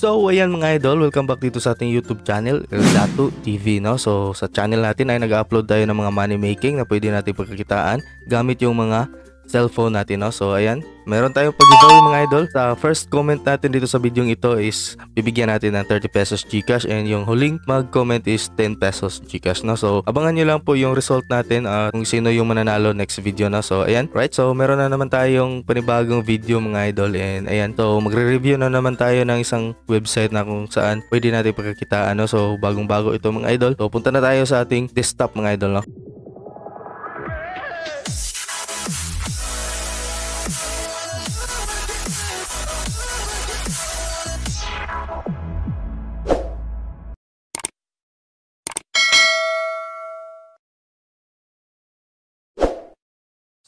So ayan mga idol, welcome back dito sa ating YouTube channel, El Dato TV, no? So sa channel natin ay nag-upload tayo ng mga money making na pwede natin pagkakitaan gamit yung mga cellphone natin, no? So ayan, meron tayong pag-giveaway mga idol. Sa first comment natin dito sa video ito is bibigyan natin ng 30 pesos GCash, and yung huling mag-comment is 10 pesos GCash, no? So abangan nyo lang po yung result natin, kung sino yung mananalo next video, no? So ayan, right? So meron na naman tayong panibagong video mga idol, and ayan, so magre-review na naman tayo ng isang website na kung saan pwede natin pagkakitaan, no? So bagong-bago ito mga idol. So punta na tayo sa ating desktop mga idol, no?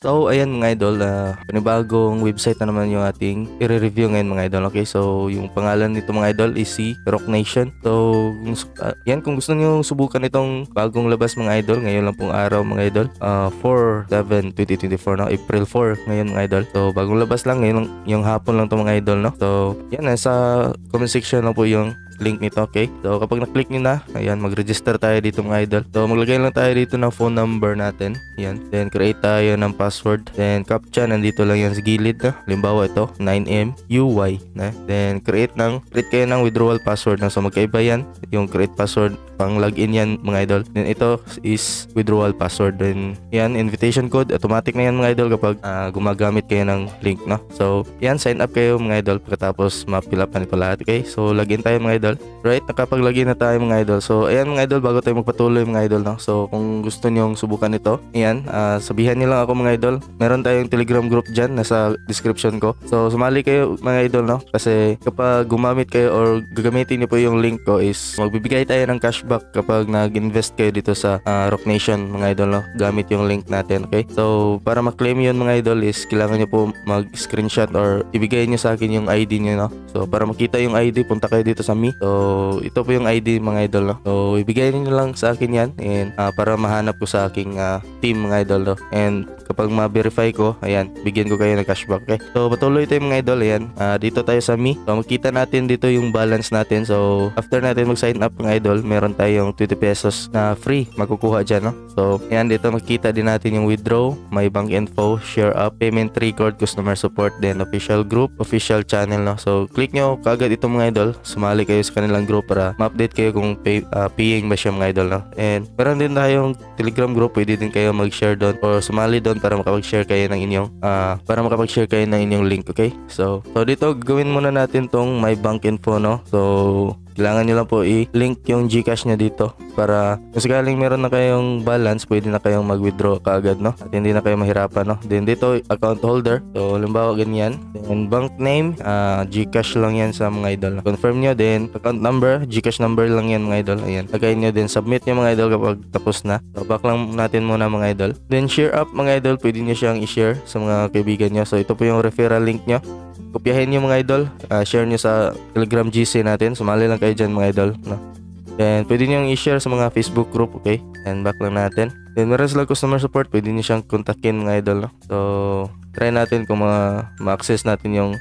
So ayan mga idol, panibagong website na naman yung ating i-review ngayon mga idol. Okay, so yung pangalan nito mga idol is si Rock Nation. So yan, kung gusto niyo subukan itong bagong labas mga idol, ngayon lang pong araw mga idol, 4/7/2024, no? April 4 ngayon mga idol. So bagong labas lang ngayon, yung hapon lang to mga idol, no? So yan, nasa comment section lang po yung link nito. Okay, so kapag na-click nyo na, ayan, mag-register tayo dito mga idol. So maglagay lang tayo dito ng phone number natin, yan, then create tayo ng password, then captcha nandito lang yan sa gilid, na halimbawa ito 9MUY na, then create kayo ng withdrawal password, na. So magkaiba yan, yung create password pang login yan mga idol, then ito is withdrawal password, then yan invitation code, automatic na yan mga idol kapag gumagamit kayo ng link, no? So yan, sign up kayo mga idol pagkatapos ma-fill up na ito lahat. Okay, so login tayo mga idol. Right, nakapag-login na tayo mga idol. So ayan mga idol, bago tayo magpatuloy mga idol, no? So kung gusto nyong subukan ito, ayan, sabihan niyo lang ako mga idol. Meron tayong Telegram group dyan, nasa description ko. So sumali kayo mga idol, no? Kasi kapag gumamit kayo or gagamitin niyo po yung link ko, is magbibigay tayo ng cashback kapag nag-invest kayo dito sa Rock Nation mga idol, no? Gamit yung link natin. Okay, so para ma-claim yun mga idol is kailangan niyo po mag-screenshot or ibigay niyo sa akin yung ID niyo, no? So para makita yung ID, punta kayo dito sa Me. So ito po yung ID mga idol, no? So ibigay niyo lang sa akin yan, and para mahanap ko sa aking team mga idol, no? And kapag ma-verify ko, ayan, bigyan ko kayo ng cashback. Okay, so patuloy tayo mga idol. Ayan, dito tayo sa Me. So makita natin dito yung balance natin. So after natin mag-sign up mga idol, meron tayong 20 pesos na free makukuha dyan, no? So ayan, dito makita din natin yung withdraw, my bank info, share up, payment record, customer support, then official group, official channel, no? So click nyo kagad ito mga idol, sumali kayo sa kanilang group para ma-update kayo kung paying ba siya mga idol, no? And meron din tayong Telegram group, pwede din kayo mag-share doon or sumali doon para makapag-share kayo ng inyong link. Okay, so dito gawin muna natin tong my bank info, no? So kailangan nyo lang po i-link yung GCash nya dito para kung sakaling meron na kayong balance, pwede na kayong mag-withdraw kaagad, no? At hindi na kayo mahirapan, no? Then dito, account holder. So halimbawa ganyan. Then bank name, GCash lang yan sa mga idol. Confirm nyo. Then account number, GCash number lang yan mga idol. Ayan, lagay nyo. Then submit nyo mga idol kapag tapos na. So back lang natin muna mga idol. Then share up mga idol, pwede nyo siyang i-share sa mga kaibigan nyo. So ito po yung referral link nyo. Kopyahin nyo mga idol, share nyo sa Telegram GC natin. Sumali lang kayo dyan mga idol, no? Then pwede nyo i-share sa mga Facebook group. Okay, and back lang natin. Then meron sila customer support, pwede nyo siyang kontakin mga idol, no? So try natin kung ma-access natin yung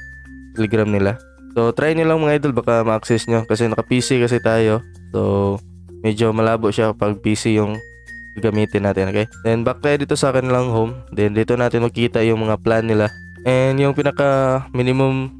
Telegram nila. So try nyo lang mga idol, baka ma-access nyo kasi naka-PC kasi tayo. So medyo malabo siya pag PC yung gagamitin natin. Okay, then back tayo dito sa kanilang home. Then dito natin makita yung mga plan nila. And yung pinaka minimum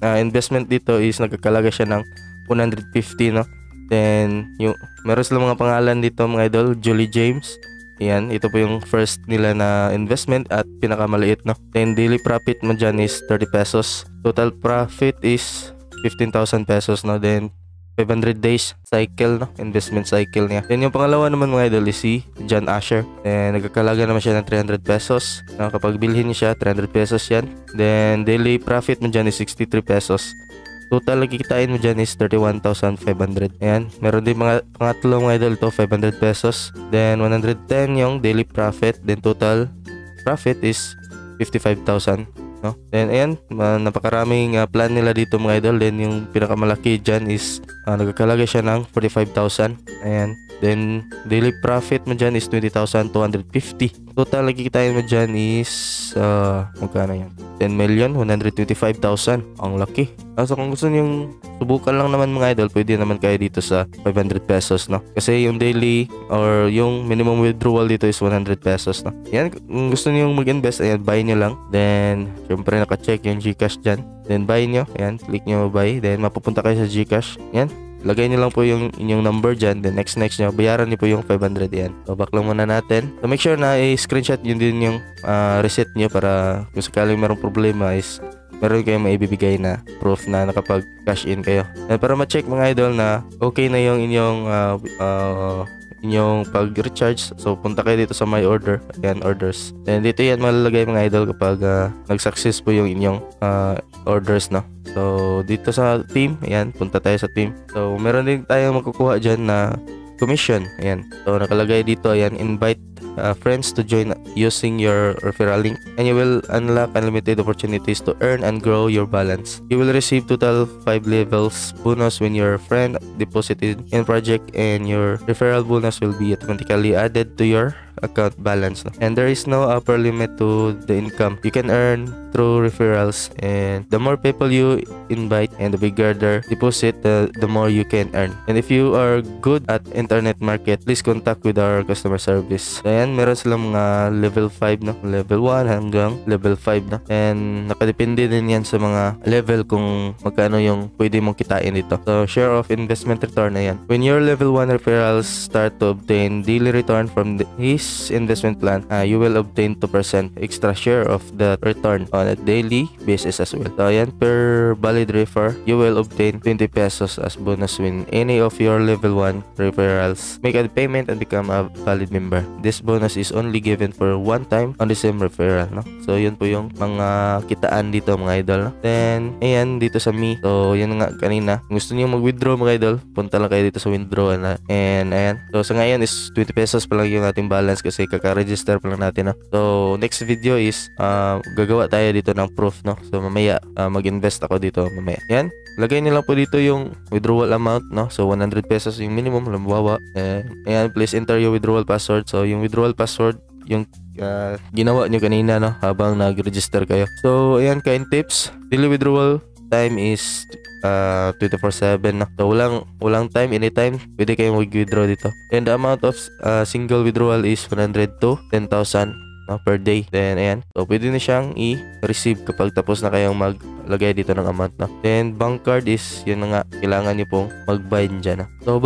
investment dito is nagkakalaga siya ng 150, no? Then yung meron silang mga pangalan dito mga idol, Julie James. Ayan, ito po yung first nila na investment at pinakamaliit, no? Then daily profit mo dyan is 30 pesos. Total profit is 15,000 pesos, no? Then 500 days cycle, no? Investment cycle niya. Then yung pangalawa naman mga idol is si John Asher. Then nagkakalaga naman siya ng 300 pesos. Kapag bilhin niya siya, 300 pesos yan. Then daily profit mo dyan is 63 pesos. Total nakikitain mo dyan is 31,500. Ayan, meron din mga pangatlo mga idol to, 500 pesos. Then 110 yung daily profit. Then total profit is 55,000. No? Then ayan, napakaraming plan nila dito mga idol. Then yung pinakamalaki dyan is nagkakalaga siya ng 45,000. Ayan. Then daily profit mo dyan is 20,250. Total nagkikita mo dyan is magkano yan? 10,125,000. Ang laki. So kung gusto nyo subukan lang naman mga idol, pwede naman kayo dito sa 500 pesos, no? Kasi yung daily or yung minimum withdrawal dito is 100 pesos, no? Yan, kung gusto nyo mag-invest, ayan, buy nyo lang. Then syempre naka-check yung Gcash dyan. Then buy nyo, ayan, click nyo buy. Then mapupunta kayo sa Gcash. Yan, lagay nyo lang po yung inyong number dyan. Then next nyo, bayaran nyo po yung 500 yan. So back lang muna natin. So make sure na i-screenshot yun din yung receipt nyo para kung sakaling merong problema is meron kayong maibibigay na proof na nakapag-cash in kayo. And para ma-check mga idol na okay na yung inyong pag-recharge, so punta kayo dito sa my order. Ayan, orders. Then dito yan malalagay mga idol kapag nag-success po yung inyong orders, no? So dito sa team, ayan, punta tayo sa team. So meron din tayong makukuha dyan na commission. Ayan, so nakalagay dito, ayan, invite friends to join using your referral link, and you will unlock unlimited opportunities to earn and grow your balance. You will receive total 5 levels bonus when your friend deposited in project, and your referral bonus will be automatically added to your account balance. And there is no upper limit to the income you can earn through referrals, and the more people you invite and the bigger their deposit, the more you can earn. And if you are good at internet market, please contact with our customer service. Ayan, meron silang mga level 5, no? Level 1 hanggang level 5, no? And nakadepende din yan sa mga level kung magkano yung pwede mong kitain dito. So share of investment return, ayan. When your level 1 referrals start to obtain daily return from his investment plan, you will obtain 2% extra share of the return on a daily basis as well. So ayan, per valid refer, you will obtain 20 pesos as bonus when any of your level 1 referrals make a payment and become a valid member. This bonus is only given for one time on the same referral, no? So yun po yung mga kitaan dito mga idol, no? Then ayan, dito sa me, so yun nga kanina, kung gusto niyo mag-withdraw mga idol, punta lang kayo dito sa withdraw na. And ayan, so sa ngayon is 20 pesos pa lang yung ating balance kasi kaka-register pa lang natin, no? So next video is gagawa tayo dito ng proof, no? So mamaya mag-invest ako dito mamaya. Yan, lagay niyo lang po dito yung withdrawal amount, no? So 100 pesos yung minimum, lambawa. Ayan, please enter your withdrawal password. So yung withdrawal password yung ginawa nyo kanina, no? Habang nag-register kayo. So ayan, kind tips, daily withdrawal time is 24/7, no? So walang time, anytime pwede kayong mag-withdraw dito. And the amount of single withdrawal is 100 to 10,000, no, per day. Then ayan, so pwede na siyang i-receive kapag tapos na kayong maglagay dito ng amount, no? Then bank card is yun na nga, kailangan nyo pong mag-bind dyan, no? So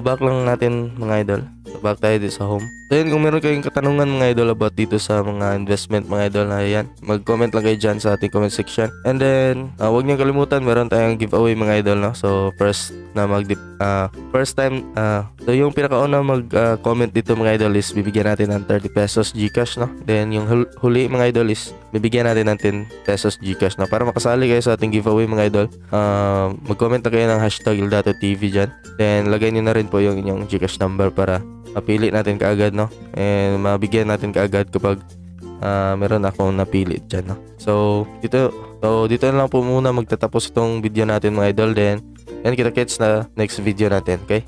back lang natin mga idol. So back tayo dito sa home. So yun, kung meron kayong katanungan mga idol about dito sa mga investment mga idol, na yan, mag-comment lang kayo dyan sa ating comment section. And then huwag niyo kalimutan, meron tayong giveaway mga idol, no? So first time, so yung pinakauna mag-comment dito mga idol is bibigyan natin ng 30 pesos Gcash, no? Then yung huli mga idol is bibigyan natin ng 10 pesos Gcash, no? Para makasali kayo sa ating giveaway mga idol, mag-comment na kayo ng hashtag #IlDatoTV dyan. Then lagay niyo na rin po yung inyong Gcash number para mapili natin kaagad, no? And mabigyan natin kaagad kapag meron akong napili dyan, no? So dito na lang po muna magtatapos itong video natin mga idol. Then kita-kits na next video natin, okay?